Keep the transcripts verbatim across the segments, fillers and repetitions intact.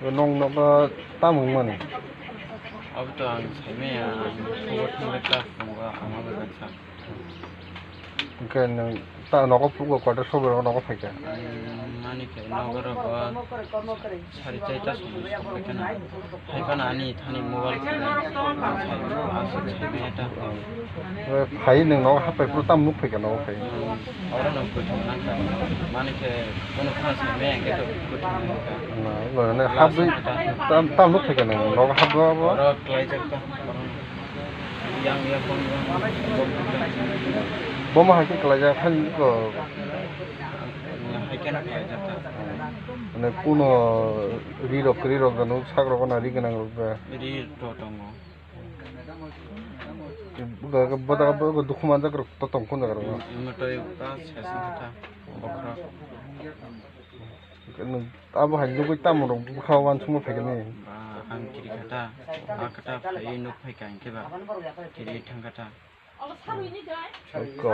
Nong nogo tamo wngmani? Abo to ang saimaya, ang khobor thangwi class tongo, ang abo bai sa. Hwnkhe nwng ta nogo phuru quarter sobo nogo phaikha? Ang mani khe nogo rogo sari chaita somoi sokphaikha na. Haiphano ani thani mobile khwnai, ang sai, ang sai saimaya ta. Phai nwng nogo hapbai phuru tamo nuk phaikha nogo phai? Oro no kwthwng nangkha. Mani khe kunu khana saimaya hwnkhe to kwthwng nangkha. Na, na, habwi tam, tam nuk phaikha nwng nogo habwi abo? Oro klaijak ta, oro. Yang, yang, bom, bom, bom, bom. Bomo hai khe klaijak, hai ko. Yang hai khe no klaijak ta. Mane kuno ri rok, ri rok gano sak rok na ri gwnang rok ba? Ri to tongo. Boda, boda, boda dukhu manjak rok to tong kun jaga rok. Imo to ta sesang kha ta, bokhorok. Abo hai nugui tamo rok bwkha wansukma phaikha ni? Ba, ang kiri kha ta, a kha ta phai nuk phaikha hwnkhe ba, kiri thang kha ta. Ko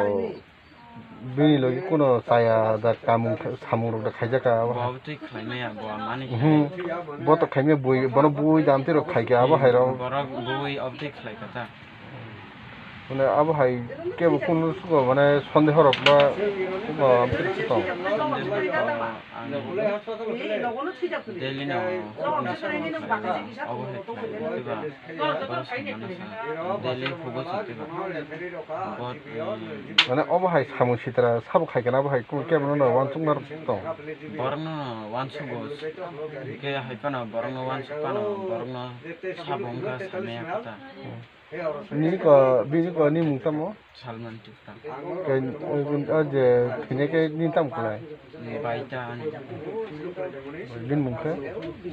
bini logi kuno chaya da kamung samung rok da khaijak ka abo. Bo abotwi khlai maya, bo mani. Mhm. Bo to khaimaya bui, bono bui dam twi rok khaikha abo hai rok. Borok bui abotwi khlai kha ta. Mane abo hai kebo kunu sugo mane sondeho rok ba, ba amtwrwk se tong. Sondeho rok ang daily no obo hai khlai kha ba, borok songmano sa daily hugo se khe ba. Bo, um, mane obo hai samung sitra sabo khai kana abo hai kunu kebo no wansukna rok tong. Borok no wansugo khe hai phano borok no wansuk phano borok no sabo wngkha samaya kha ta. Nini ko, bini ko ni mung tamo? Salman Tripura. Ke, o je thwinai khe nini tamo khlai? Baita ani. Bini mung khe?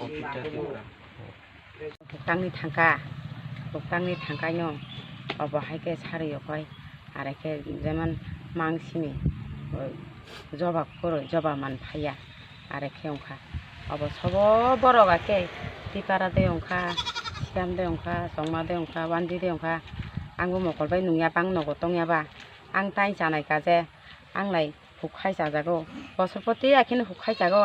Popita Tripura. Buktangni thangka, buktangni thangkaino obo hai khe sari yokhai, are khe jemon mang simi, o, joba kwrwi, joba man phaiya. Are khe wngkha. Obo sobo borok hakhe Tipara de wngkha, Siam de wngkha, Chongma de wngkha, Wanji de wngkha. Ang bo mokol bai nungya ba, ang nogo tongya ba. Ang tai chanai ka je, ang lai huk khai chajago. Bosor poti akheno huk khai chago.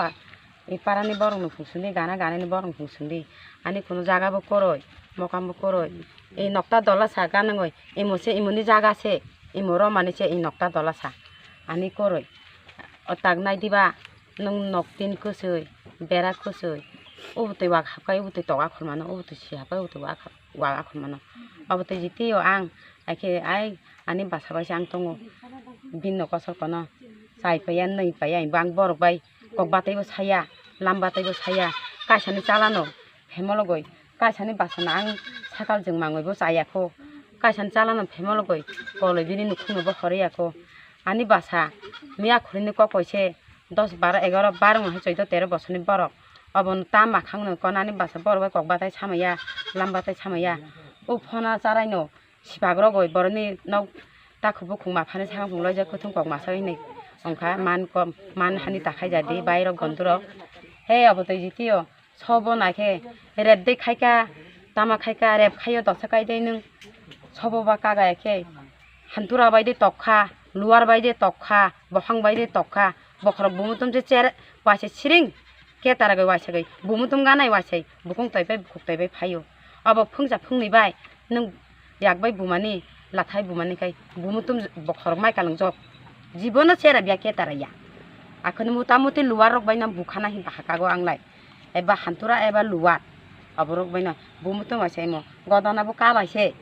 E parani borok no phung sungdi, gana ganani borok no phung sungdi. Ani kunu jaga bo kwrwi, mokam bo kwrwi. E nokta dola sa ganangwi, imo se imoni jaga se, imo romani se e nokta dola sa. Ani kwrwi. O tak nai diba? Nwng nok tin kwswi, bera kwswi, ubotwi wak hapkai, ubotwi tok akhor mano, ubotwi si hapkai, ubotwi wak, wak akhor mano. Obotwi jitio ang, akhe ai ani basa bai se ang tongo. Bini no kosor kono chai paiya, nwi paiya, ang borok bai kok bataibo saya, lam bataibo saya, kaisani chalano phemologoi, kaisani basano ang sakal jwng mangoi bo chaya kho, kaisani chalano phemologoi koloi bini nukhungno bo horya kho. Ani basa miya khuruni kok koise dos, baro, egaro, barong hai choido, tero bosorni borok. Obono ta makhangno konani basa borok bai kok batai samaya, lam batai samaya. O phona charaino sipak rogoi borokni nok takhuk bukhuk maphani sakang phung loijak, kuthung kok masa hinwi wngkha, man kom, man hani takhai jadi bairok gondorok. He obo twi jitio. Sobo naikhe rep de khaika, tama khaika, rep khaio dosa kai de nwng. Sobo ba kaga khe hantura bai de tokha, luar bai de tokha, bophang bai de tokha, bokhorok bumutum se cher waisa siring ke tara goi waisa goi bumutum ganai waisai bukung toi bai bukhuk toi bai phaio. Abo phungsa phungni bai nwng yak bai bumani, lathai bumani khai bumutum bokhorok mai kalang jok. Jibono chera biya ke tara ya. Akhoni mota moti luar rok bai no bukhana hin bahakago ang lai. Eba hantura eba luwat. Oborok baino bumutung waisa imo godana bo kabai se.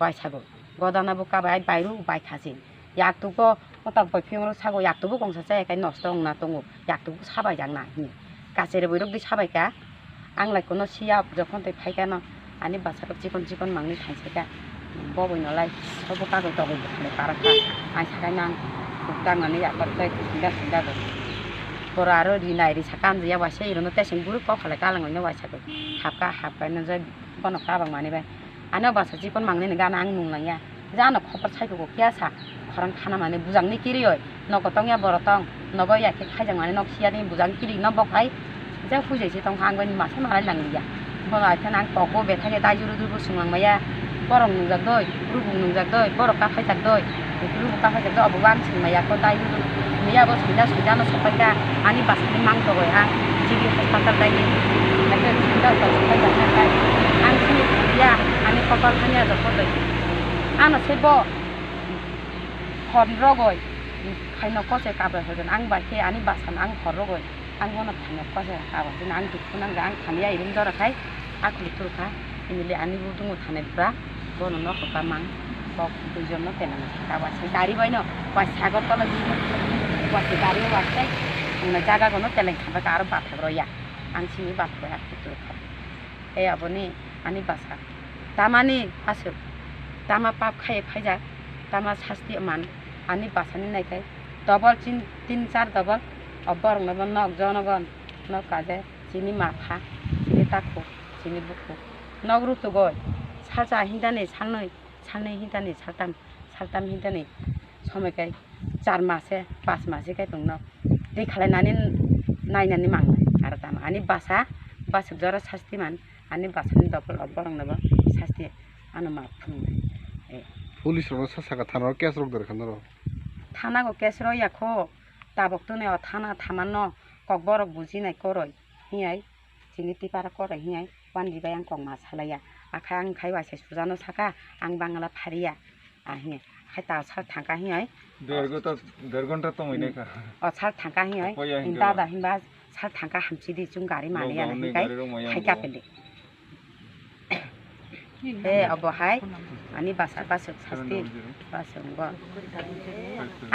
Waisago. Godana bo kabai ai bairu bai khasi. Yaktugo otak bai phiyong sago yaktugo kongsa chaya kai nosto wngna tongo. Yaktugo sabai jak na hini. Kachere boirok di sabai ka. Ang lai kono siya jokhon tei phai kano ani basa rok chikon chikon mangni thang sai ka. Bo bai no lai. Obo kagoi togoi bwkhani para kha. Ang sakai nang. Buk tangnani yakbar tei sinda sinda go. Boro aro ri nai ri saka amjaya waisa irono teseng buru kok halai kalang oino waisa. Hapka hapka nw jai bono kabang mani bai. Ano basa chikon mangnini gana ang nung langya. Jano khopor saikhugo kiya sa. Khorang khana mani bujangni kirioi. Nogo tongya boro tong. Nogo ya khe khaijak mani nok siya ni bujang kiri no bokhai. Je pujai se tongkha ang bai masa malai lang liya. Bono ai khana ang kokbo bethai khe dai juru juru bo sung lang maya. Borok nungjak doi, rubung nungjak doi, borok kaphai jak doi. Rubung kaphai jak doi, obo ang sung maya ko dai juru. Miya bo sungja sungja no sopai kha. Ani basa ni mang togoi ang. Civil hospital dagi, haikhe doctor kaijaknai hai. Ang sini thangya, ani kopal thangya joto dagi. Ano se bo hor rogoi, phaino kose kabra hoigon. Ang bai khe ani bwsano ang hor rogoi. Ang bono phaino kose kabra hoigon. Ang dukhu nangja, ang thangya irum jora khai, akuli thurkha. Hinile ani budungo thanai bwra, bono nokho kamang, kok duijon no teleng kha, waisa gari bai no, waisa Agartala di, waisa gari o waisai, wngna jaga gono teleng kha, aro bathak rw ya, ang simi bathak rw ya, kuchuk kha. Tei aboni ani bwsa, tamani aswk, tama pap khai khaijak, tama sasti man, ani bwsani naikai, double tin, tin char double, o borok no bo nok jonogon, nok kaje, chini mapha, chini takhuk, chini bukhuk. Nok rutugoi, salsa hintani salnwi, salnwi hintani saltam, saltam hintani somoi kai char mase, pas mase kai tongno. Tei khalai nani nainani mangnai, aro tamo ani bwsa, bwswk jora sasti man, ani bwsani double o borok nobo sasti ano ma phunuknai. Eh. Police rokno sa saka thana o case rok dor kha norok. Thana go case rw ya kho, tabok twnwi o thana thamanno kokborok bujinai koroi. Hiyai chini tipara koro hiyai wandi bai ang kok ma salaiya. Akha ang khai waisa sujano saka ang bangla phariya. Ah, hiyai khai ta sal thangka hiyai. Der ghonta, der ghonta tongwi nai kha. O sal thangka hiyai. Opo ya hingke dada ba. Himba sal thangka hamchi di chung gari mani ya hingkai khai kapili. He obo hai ani bwsa bwswk sasti bwswk bo.